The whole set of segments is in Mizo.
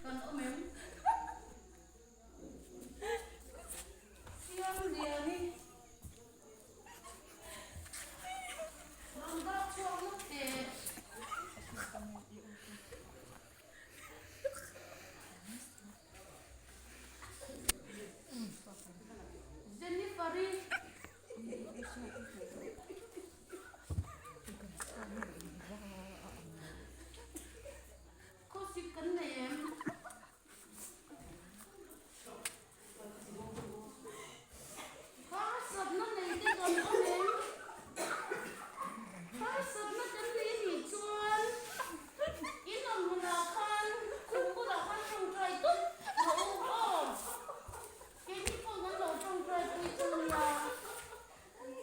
Kan awm em? Siamliani rawn dak chhuak lawk teh. Jennifer-i. Khawsik kan nei em? Harsatna nei te kan awm em? Harsatna kan nei nih chuan in awm hmunah khan khum bulah khan tawngtai tawp rawh u aw. Keini pawh kan lo tawngtai pui chu nia.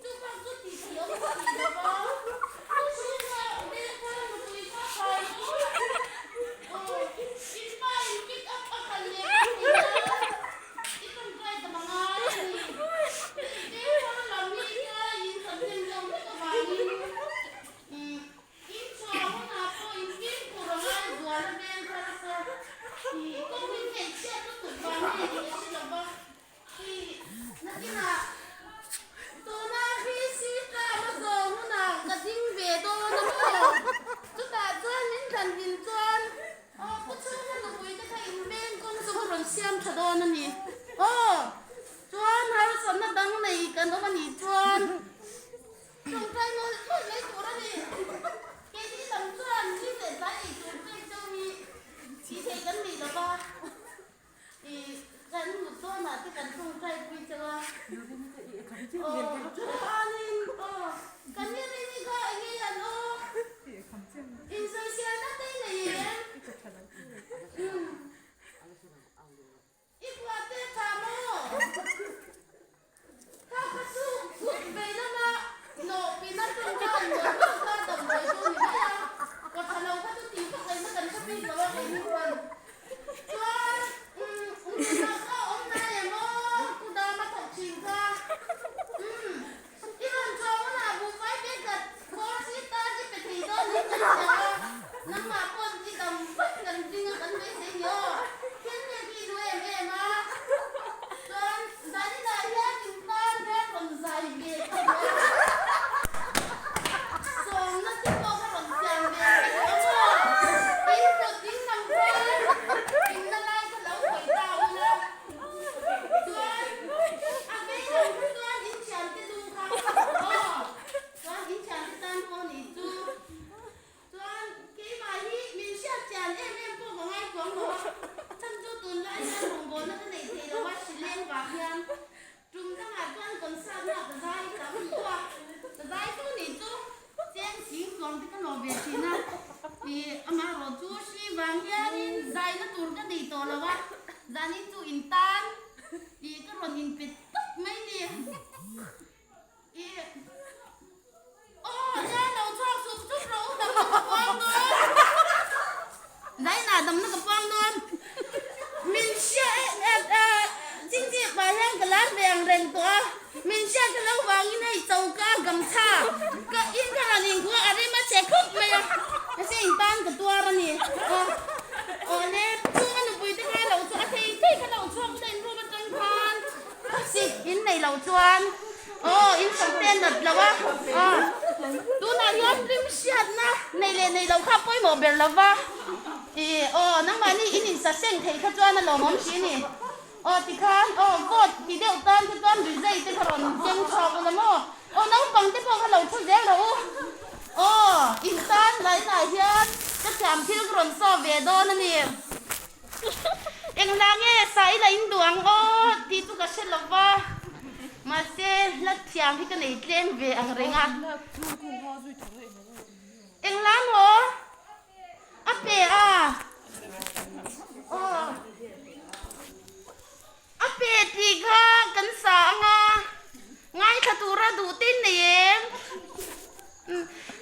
Chu bak chu tih theih awm ka ti lo va, Pu Chhunga bel thar nupui kha kai chu aw in pa in pick up a kal leh kan nei a, i tawngtai ta mangai a ni. Bel thar lam hi ka in kan hnem deuh hlek avangin in chhuah hunah pawh in fimkhur a ngai zual a bel thar kha kawng in neih chhiat lutuk vang nge tih a hre lo va. Nakinah tuna PC term a zawh hunah ka ding ve dawn a maw? Chutah chuan min thlan din chuan aw pu chhunga nupui te kha in veng kawng chu ka rawn siam tha dawn a ni. Aw chuan harsatna dang nei kan awm a nih chuan tawngtai mawlh mawlh mai tur a ni. Keini lam chuan ni leh tlai ei tur pek deuh hi tih theih kan nei lo va. I kan mut dawnah te kan tawngtai pui chauh a. Aw chuanin aw kan ni rini kha eng nge an aw insawiselna te i nei em? Umm i kuah te tha maw? Kha kha chu kut vei lama nawh pin a tawng kha an nawi hlauh kha damdawi chu ni mai a, kaw tha lo kha chu tih vak ngaihna kan hre bik lo a kei ni chuan. Chuan umm kut ah kha awm nai em aw ku dam a thawk thin kha umm i rawn chawng hunah buhfai te khat khawr si tan i pe thei dawn hi kan hria a, nangmah pawn i dam vat kan ding a kan beisei ni aw, thil nge khi i duh em em a. Chuan zaninah hian in tan hian rawn zai ve ka duh a, sawmna te pawh ka rawn siam ve ka duh a maw? In kut ding lam khan inna lai kha lo khawih ta ula, chuan a vei lam kha chuan in thiante lu kha aw, chuan in thiante tan pawh nih chu. Chuan keimah hi min hriat chian em em pawh ka ngaihtuah lo a, chhan chu tunlai hian rawngbawlna ka neih theih lo a, hrileng vang hian tum dangah chuan concert na ka zai tam tawh a, ka zai fo nih chu cheng sing chuang te ka nawh ve thin a, ih amaherawh chu hri vang hianin zaina tur ka nei tawh lo a, zanin chu in tan ih ka rawn inpe tawp mai ni. Zainah damna ka puang dawn. Min hria chingchi pah hian ka lar ve ang reng tawh a. Min hria ka lo vangin hei choka gamchha ka in ka han inkhua a rim a che khawp mai a. Mahse in tan ka tuar a ni. Aw le chunga nupui te kha lo chu a thei thei kha lo chhuak ula in room atang khan. Sik in nei lo chuan aw in chawm te nat lo a aw tunah hian rim hriatna nei leh nei lo kha pawimawh ber lo va i aw nangmahni in insa seng thei kha chuan a lawmawm si a ni aw tikhan aw vote ti deuh tan te chuan rizai te kha rawn keng chhuak ula maw aw naupang te pawh kha lo thu zel rawh u aw in tan lainah hian ka thiam thil ka rawn saw ve dawn a ni. Engla nge sa ila in duh ang aw tih chu ka hre lo va, mahse hla thiam hi ka nei tlem ve ang reng a. Engla maw? A pe a. Aw. A pe tih kha kan sa ang a, ngaithla tura duh te in nei em?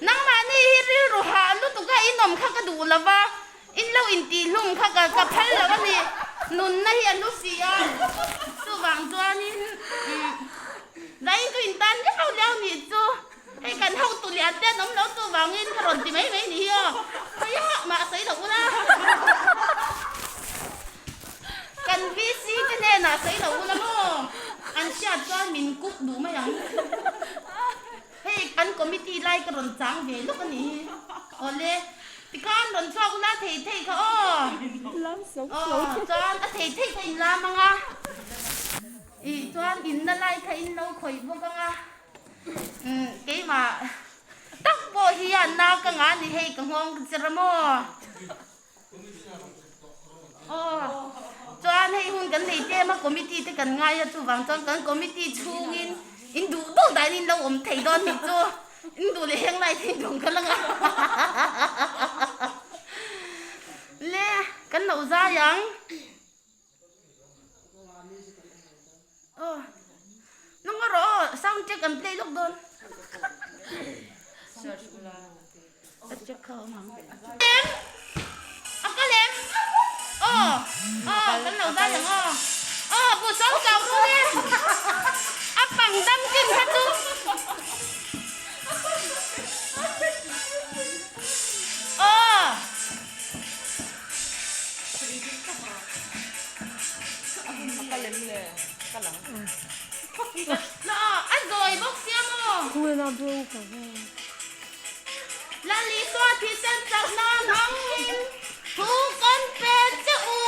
Nangmahni hi rilru hah lutuk a inawm kha ka duh lo va, in lo intihhlum kha ka ka phal lo a ni. Nunna hi a lu si a, chuvang chuanin zain chu intan liau liau nih chu hei kan hotu lian te an awm lo chuvangin ka rawn ti mai mai ni hi aw, khawiah mah sawi loh ula. Tumah sawi lo ula maw? An hriat chuan min kuk duh mai ang. Hei an committee lai ka rawn chang ve lawk a nih hi. Awle, tikhan rawn chhuak ula thei thei kha aw. Aw, chuan a thei thei kha in lam ang a. Ih, chuan inna lai kha in lo khawih bawk ang a. Umm, keimah tak pawh hian na ka ngah a ni hei ka nghawng ka che ra maw? Aw, chuan hei hun kan nei tlem a, committee te kan ngai a, chuvang chuan kan committee chhungin in duh duh dahin in lo awm thei dawn nih chu, in duh leh heng lai te in duh kal anga le kan lo zai ang. Aw, nang erawh aw sound check an play lawk dawn. A check kha awm ang. Lem! A ka lem! Aw, aw kan lo zai ang aw. Aw, bu sawm chau ru le. A pang dam chin kha chu. Aw. A zawi bawk sia maw? Lalisua thisen chakna hmangin thu kan pe che u.